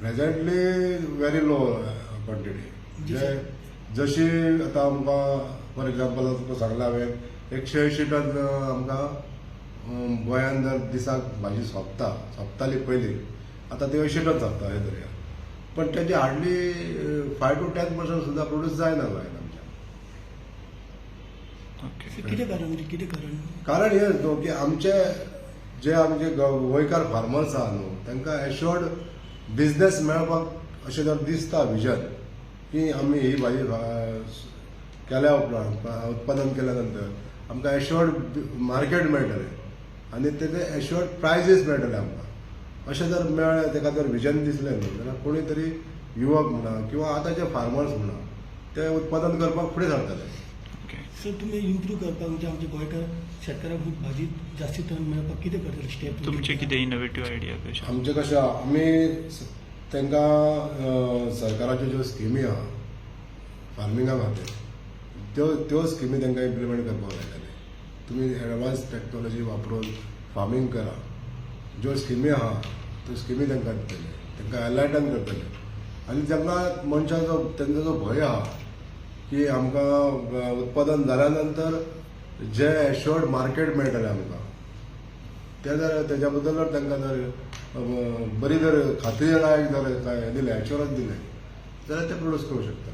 Presently very low quantity. जे जशी आतां आमकां, फॉर एग्जाम्पल, तुका सांगलां हांवें, 180 टन आमकां गोंयान जर दिसाक भाजी सोंपता, सोंपताली पयलीं, आतां ती 80 टन सोंपता हे दर्या, पण तेजे हार्डली 5 टू 10% सुद्दां प्रोड्यूस जायना गोंयान आमच्या. कितें कारण, म्हणजे कितें कारण? कारण हें न्हू की आमचे जे आमचे गोंयकार फार्मर्स आहा न्हू, तांकां एश्योर्ड बिजनेस मेळपाक अशें जर दिसता विजन की आमी ही भाजी केल्या उपरांत, उत्पादन केल्या नंतर आमकां एश्योर्ड मार्केट मेळटलें आनी तेजे एश्योर्ड प्रायजीस मेळटले आमकां, अशें जर मेळ्ळें, ताका जर विजन दिसलें न्हू, जाल्यार कोणी तरी युवक म्हणा किंवा आतांचे फार्मर्स म्हणा, ते उत्पादन करपाक फुडें सरतले. सर, तुमी इम्प्रूव करपाक, म्हणजे आमच्या गोंयकार शेतकारांक खूब भाजी जास्ती टन मेळपाक कितें करतले स्टेप? तुमचे कितें इनोवेटीव आयडिया कशें? आमचें कशें आहा, आमी तांकां सरकाराच्यो ज्यो स्किमी आहा फार्मिंगा खातीर, त्यो त्यो स्किमी तांकां इम्प्लिमेंट करपाक लायतले. तुमी एडवान्स टॅक्नोलॉजी वापरून फार्मींग करा, ज्यो स्किमी आहा त्यो स्किमी तांकां दितले, तांकां एनलायटन करतले आनी तांकां मनशाचो तेंचो जो भंय आहा की आमकां उत्पादन जाल्या नंतर जे एश्योर्ड मार्केट मेळटलें आमकां, ते जर तेज्या बद्दल जर तांकां जर बरी जर खात्री लायक जर काय दिलें, एश्योरन्स दिलें जाल्यार ते प्रोड्यूस करूं शकता.